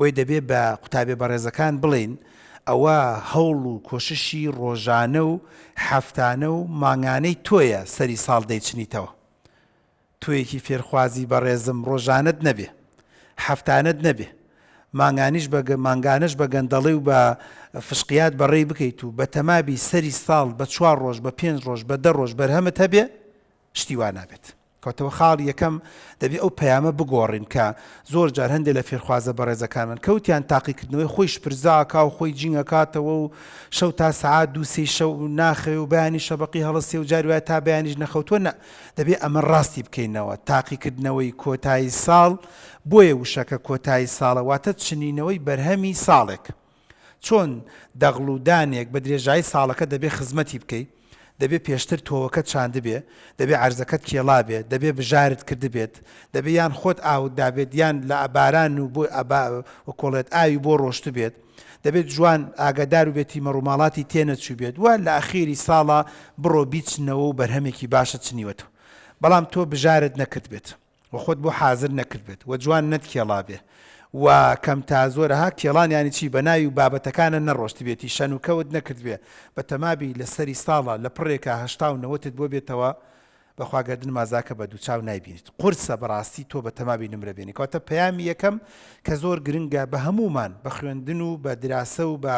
بۆیە دەبێ بە قوتابیە بەڕێزەکان بڵێین ئەوە هەوڵ و کۆششی ڕۆژانە و هەفتانە و مانگانەی تۆیە سەری ساڵ دەیچنیتەوە. تۆیەکی فێرخوازی بەڕێزم ڕۆژانەت نەبێ، هەفتانەت نەبێ، مانگانیش بە مانگانەش بە گەندەڵی و بە فشقیات بەڕێی بکەیت و بەتەمابی سەری ساڵ بە چوار ڕۆژ بە پێنج ڕۆژ بە دە ڕۆژ بەرهەمت هەبێ شتی وا نابێت. کەوتەوە خاڵی یەکەم دەبێ ئەو پەیامە بگۆڕین کە زۆر جار هەندێ لە فێرخوازە بەڕێزەکانمان کەوتیان تاقیکردنەوەی خۆی شپرزا ئەکا و خۆی جینگ ئەکاتەوە و شەو تا سەعات دوو سێی شەو ناخەوێ و بەیانی شەبەقی هەڵەسێ و جاری وایە تا بەیانیش نەخەوتووە نا دەبێ ئەمە ڕاستی بکەینەوە تاقیکردنەوەی کۆتایی ساڵ بۆیە وشەکە کۆتایی ساڵە واتە چنینەوەی بەرهەمی ساڵێک چۆن دەغڵ و دانێک بە درێژایی ساڵەکە دەبێ خزمەتی بکەی، دەبێ پێشتر تۆوەکەت چاندبێ، دەبێ عەرزەکەت کێڵابێ، دەبێ بژارت کردبێت، دەبێ یان خۆت ئاوت دابێت یان لە باران و بۆ وەکۆڵێت ئاوی بۆ ڕۆشتبێت، دەبێت جوان ئاگادار بێتی مەڕوماڵاتی تێنەچووبێت و لە ئەخیری ساڵا بڕۆ بیچنەوە و بەرهەمێکی باشت چنیوەتەوە. بەڵام تۆ بژارت نەکردبێت. و خۆت بۆ حازر نەکردبێت و جوان نەتکێڵابێ و کەم تا زۆر ها کێڵان یانی چی بە ناوی و بابەتەکانە نەڕۆشتبێتی شەن و کەوت نەکردبێ بە تەمابی لە سەری ساڵا لە پڕێکا 80 و نەوەتت بۆ بێتەوە بەخوا گەردن مازاکە بە دووچاو نایبینیت قورسە بەڕاستی تۆ بە تەمابی نمرە بێنی کەواتە پەیامی یەکەم کە زۆر گرنگە بە هەموومان بە خوێندن و بە دراسە و بە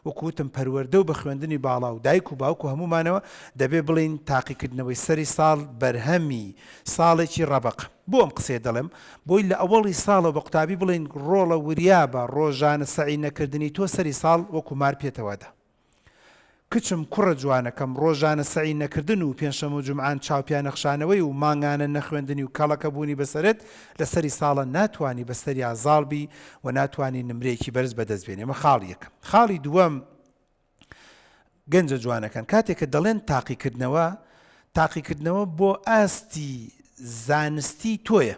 وەکو وتم پەروەردە و بە خوێندنی باڵا و دایک و باوک و هەموومانەوە دەبێ بڵێین تاقیکردنەوەی سەری ساڵ بەرهەمی ساڵێکی ڕەبەق. بۆ ئەم قسەیە دەڵێم؟ بۆی لە ئەوەڵی ساڵەوە بە قوتابی بڵێین ڕۆڵە وریابە ڕۆژانە سەعی نەکردنی تۆ سەری ساڵ وەکو مار پێتەوە دا. کچم کوڕە جوانەکەم ڕۆژانە سەعی نەکردن و پێنجشەم و جومعان چاو پیانەخشانەوەی و مانگانە نەخوێندنی و کەڵەکە بوونی بەسەرت لە سەری ساڵە ناتوانی بەسەریا زاڵ بی و ناتوانی نمرەیەکی بەرز بەدەست بێنی ئەمە خاڵی یەکەم. خاڵی دووەم، گەنجە جوانەکان کاتێک کە دەڵێن تاقیکردنەوە تاقیکردنەوە بۆ ئاستی زانستی تۆیە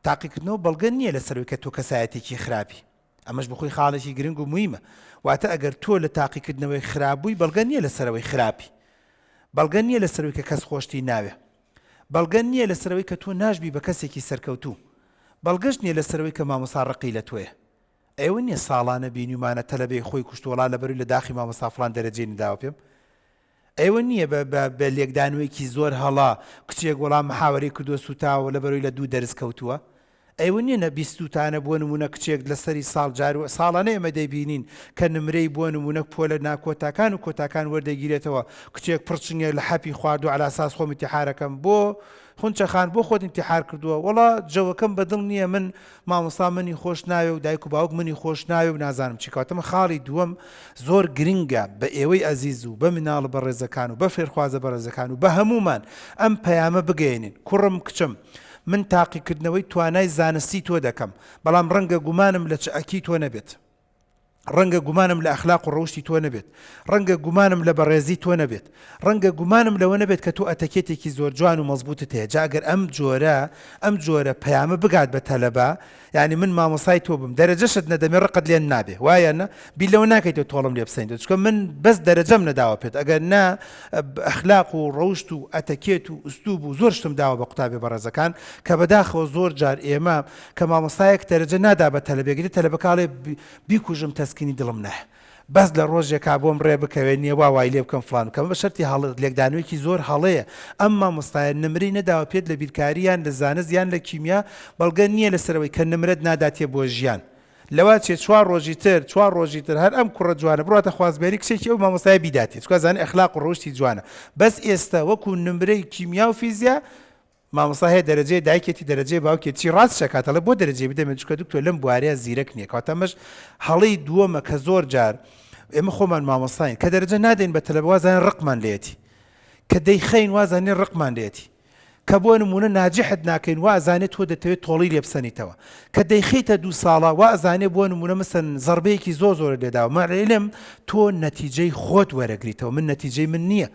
تاقیکردنەوە بەڵگە نییە لەسەرەوەی کە تۆ کەسایەتێکی خراپی ئەمەش بخۆی خاڵێکی گرنگ و مویمە واتە ئەگەر تۆ لە تاقیکردنەوەی خراپبووی بەڵگە نییە لەسەرەوەی خراپی بەڵگە نییە لەسەرەوەی کە کەس خۆشتی ناوێ بەڵگە نییە لەسەرەوەی کە تۆ ناشبی بە کەسێکی سەرکەوتوو بەڵگەش نییە لەسەرەوەی کە مامۆسا ڕقی لە تۆیە ئێوە نیە ساڵانە بینیومانە تەلەبەی خۆی کوشتوە وەڵا لەبەروی لە داخی مامۆستا فڵان دەرەجەی نداوە پێم ئێوە نیە بە بە بە لێکدانەوەیەکی زۆر هەڵە کچێک وەڵا محاوەرەی کردوە سوتاوە لەبەروی لە دوو دەرس کەوتووە ئێوە نیە نە بیستوتانە بۆ نمونە کچێک لەسەری ساڵ جار ساڵانە ئێمە دەیبینین کە نمرەی بۆ نمونە پۆلە ناکۆتاکان و کۆتاکان وەردەگیرێتەوە کچێک پڕچنگێک لە حەپی خواردو عەلاساس خۆم ئینتیحارەکەم بۆ خونچە خان بۆ خۆت ئینتیحار کردووە وەڵا جەوەکەم بەدڵ نییە من مامۆستا منی خۆش ناوێ و دایک و باوک منی خۆش ناوێ و نازانم چی کەواتە من خاڵی دووەم زۆر گرنگە بە ئێوەی ئەزیز و بە مناڵە بەڕێزەکان و بە فێرخوازە بەڕێزەکان و بە هەموومان ئەم پەیامە بگەیەنین کوڕم کچم من تاقیکردنەوەی توانای زانستی تۆ دەکەم بەڵام ڕەنگە گومانم لە چەکی تۆ نەبێت ڕەنگە گومانم لە ئەخلاق و ڕەوشتی تۆ نەبێت، ڕەنگە گومانم لە بەڕێزی تۆ نەبێت، ڕەنگە گومانم لەوە نەبێت کە تۆ ئەتەکێتێکی زۆر جوان و مەزبوتت هەیە، جا ئەگەر ئەم جۆرە ئەم جۆرە پەیامە بگات بە تەلەبە، یانی من مامۆستای تۆ بم دەرەجەشت نەدەمێ ڕقت لێم نابێ وایە نا؟ بیر لەوە ناکەیتەوە تۆڵەم لێ بسەنیتەوە چونکە من بەس دەرەجەم نەداوە پێت ئەگەر نا ئەخلاق و ڕەوشت و ئەتەکێت و ئوسلوب و زۆر شتم داوە بە قوتابیە بەڕێزەکان کە بەداخەوە زۆر جار ئێمە کە مامۆستایەک دەرەجە نادا بە تەلەبێک ئیتر تەلەبەکە ئەڵێ بیکوژم تەسکینی دڵم نایە بەس لە ڕۆژێکا بۆم ڕێ بکەوێ نیە وا وای لێ بکەم فڵان بکەم بە شەرتی هەڵە لێکدانەوەیەکی زۆر هەڵەیە ئەم مامۆستایە نمرەی نەداوە پێت لە بیرکاری یان لە زانست یان لە کیمیا بەڵگە نیە لەسەرەوەی کە نمرەت ناداتێ بۆ ژیان لەوە چێ چوار ڕۆژی تر چوار ڕۆژی تر هەر ئەم کوڕە جوانە بڕاتە خوازبێنی کچێکی ئەو مامۆستایە بیداتێ چونکە زانی ئەخلاق و ڕەوشتی جوانە بەس ئێستا وەکو نمرەی کیمیا و فیزیا مامۆستا هەیە دەرەجەی دایکێتی دەرەجەی باوکێتی چی ڕاستش ئەکات ئەڵێ بۆ دەرەجەی بدەمێ چونکە دکتۆر لەم بوارەیە زیرەک نییە کەواتە ئەمەش هەڵەی دووەمە کە زۆر جار ئێمە خۆمان مامۆستاین کە دەرەجە نادەین بە تەلەبە وازانین ڕقمان لێتی کە دەیخەین وازانین ڕقمان لێتی کە بۆ نمونە ناجحت ناکەین وا ئەزانێت تۆ دەتەوێت تۆڵی لێ بسەنیتەوە کە دەیخەیتە دوو ساڵە وا ئەزانێ بۆ نمونە مەسەن زەربەیەکی زۆر زۆرت لێداوە مەعلم تۆ نەتیجەی خۆت وەرەگریتەوە من نەتیجەی من نییە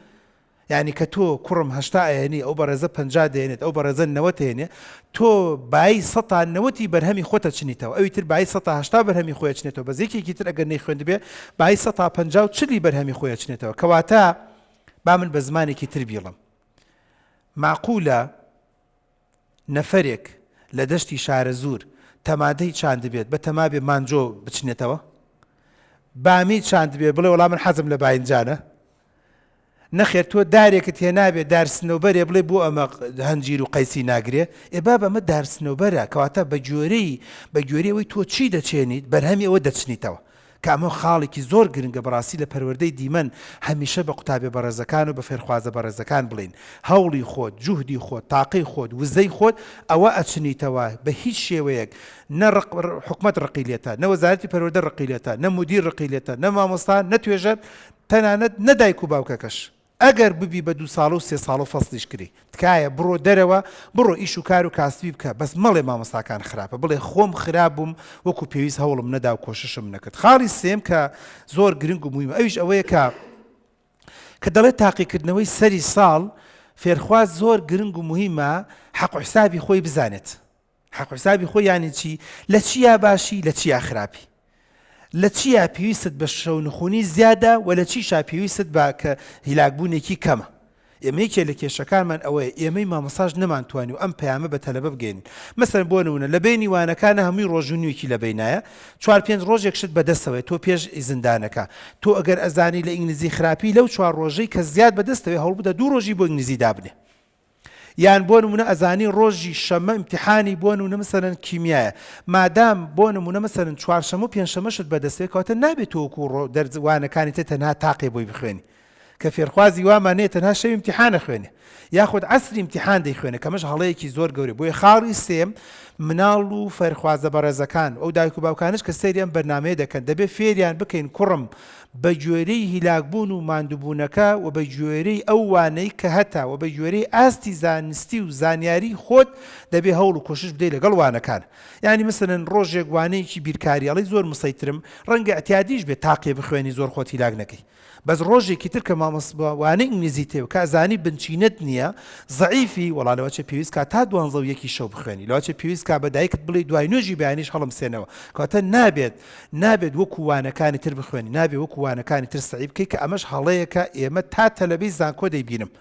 یانی کە تۆ کوڕم 80 ئەهێنی ئەو بەڕێزە 50 دێنێت ئەو بەڕێزە نەوەت هێنێ تۆ بایی سەتا نەوەتی بەرهەمی خۆتە چنیتەوە ئەوی تر بایی سەتا 80 بەرهەمی خۆی چنێتەوە بەس یەکێکی تر ئەگەر نەیخوێندبێ بایی سەتا 50 و چلی بەرهەمی خۆی چنێتەوە کەواتە با من بە زمانێکی تر بیڵم معقولە نەفەرێک لە دەشتی شارەزوور. تەماتەی چاندبێت بە تەما بێ مانجۆ بچنێتەوە؟ بامی چاندبێ بڵێ وەڵا من حەزم لە باینجانە؟ نەخێر تۆ دارێکت هێنابێ دار سنەوبەرێ بڵێ بۆ ئەمە هەنجیر و قەیسی ناگرێ؟ ئێ بابە ئەمە دار سنەوبەرە کەواتە بە گوێرەی بە گوێرەی ئەوەی تۆ چی دەچێنیت بەرهەمی ئەوە دەچنیتەوە. کە ئەمە خاڵێکی زۆر گرنگە بەڕاستی لە پەروەردەی دیمەن هەمیشە بە قوتابیە بەڕێزەکان و بە فێرخوازە بەڕێزەکان بڵێین هەوڵی خۆت جوهدی خۆت تاقەی خۆت وزەی خۆت ئەوە ئەچنیتەوە بە هیچ شێوەیەک نە ڕق حکومەت ڕقی لێتە نە وەزارەتی پەروەردە ڕقی لێتە نە مودیر ڕقی لێتە نە مامۆستا نە توێژەر تەنانەت نە دایک و باوکەکەش ئەگەر ببی بە دوو ساڵە و سێ ساڵە و فەسڵیش کری تکایە بڕۆ دەرەوە بڕۆ ئیش و کار و کاسبی بکە بەس مەڵێ مامۆستاکان خراپە بڵێ خۆم خراپ بووم وەکو پێویست هەوڵم نەدا و کۆششم نەکرد خاڵی سێم کە زۆر گرنگ و مویمە ئەویش ئەوەیە کە کە دەڵێت تاقیکردنەوەی سەری ساڵ فێرخواز زۆر گرنگ و موهیمە حەق و حسابی خۆی بزانێت حەق حسابی خۆی یانی چی؟ لە چیا باشی لە چیا خراپی؟ لە چیا پێویستت بە شەونخونی زیادە و لە چیشا پێویستت بە کە هیلاکبوونێکی کەمە؟ ئێمە یەکێ لە کێشەکانمان ئەوەیە ئێمەی مامۆستاش نەمانتوانی و ئەم پەیامە بە تەلەبە بگەینین مەسەلەن بۆ نمونە لە بەینی وانەکانە هەمووی ڕۆژ و نیوێکی لە بەینایە چوار پێنج ڕۆژێک شت بەدەستەوەیە تۆ پێش ئیزندانەکە تۆ ئەگەر ئەزانی لە ئینگلیزی خراپی لەو چوار ڕۆژەی کە زیاد بەدەستەوەی هەوڵبدە دوو ڕۆژی بۆ ئینگلیزی دابنێ یان بۆ نمونە ئەزانی ڕۆژی شەمە ئیمتیحانی بۆ نمونە مەسەلەن کیمیایە مادام بۆ نمونە مەسەلەن چوارشەمە و پێنجشەمەشت بەدەستێ کەواتە نابێت تۆ وەکو ڕۆ دەرز وانەکانی تر تەنها تاقێ بۆی بخوێنی کە فێرخوازی وامان هەیە تەنها شەوی ئیمتیحان ئەخوێنێ یاخود عەسری ئیمتیحان دەیخوێنێ کەمەش هەڵەیەکی زۆر گەورەیە بۆیە خاڵی سێم مناڵ و فێرخوازە بەڕێزەکان ئەو دایک و باوکانش کە سەیری ئەم بەرنامەیە دەکەن دەبێ فێریان بکەین کوڕم بە گوێرەی هیلاکبوون و ماندووبوونەکە و بە گوێرەی ئەو وانەی کە هەتە و بە گوێرەی ئاستی زانستی و زانیاری خۆت دەبێ هەوڵ و کۆشش بدەی لەگەڵ وانەکان. یانی مەسەلەن ڕۆژێک وانەیەکی بیرکاری ئەڵێی زۆر مسەیترم، ڕەنگە ئیعتیادیش بێ تاقێ بخوێنی زۆر خۆت هیلاک نەکەی. بەس ڕۆژێکی تر کە مامۆستا وانەی ئینگلیزی تێ و کە ئەزانی بنچینەت نییە، زەعیفی، وەڵا لەوەچێ پێویست کا تا دوانزە و یەکی شەو بخوێنی، لەوەچێ پێویست کا بە دایکت بڵێی دوای نوێژی بەیانیش هەڵمسێنەوە. کەواتە نابێت نابێت وەکو وانەکانی تر بخوێنی، نابێت وەکو وانەکانی تر سەعی بکەی کە ئەمەش هەڵەیەکە ئێمە تا تەلەبەی زانکۆ دەیبینم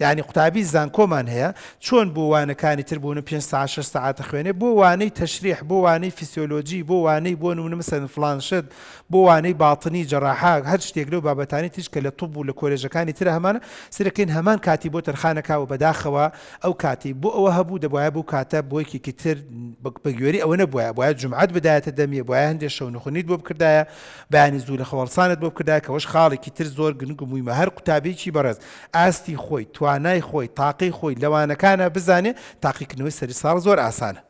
یانی قوتابی زانکۆمان هەیە چۆن بۆ وانەکانی تر بۆ پێنج سەعات شەش سەعات ئەخوێنێ بۆ وانەی تەشریح بۆ وانەی فیسیۆلۆجی بۆ وانەی بۆ نمونە مەسەلەن فڵان شت بۆ وانەی باتنی جەراحە هەر شتێک لەو بابەتانی تریش کە لە طب و لە کۆلێژەکانی ترە هەمانە سەیرەکەین هەمان کاتی بۆ تەرخانەکا و بەداخەوە ئەو کاتەی بۆ ئەوە هەبوو دەبوایە بەو کاتە بۆ یەکێکی تر بە گوێرەی ئەوە نەبوایە بوایە جومعەت بدایەتە دەمی بوایە هەندێ شەونخونیت بۆ بکردایە بەیانی زوو لە خەوەڵسانت بۆ بکردایە کەوەش خاڵێکی تر زۆر گرنگ و مویمە هەر قوتابیەکی بەڕێز ئاستی خۆی توانای خۆی تاقەی خۆی لەوانەکانە بزانێ تاقیکردنەوەی سەری ساڵ زۆر ئاسانە.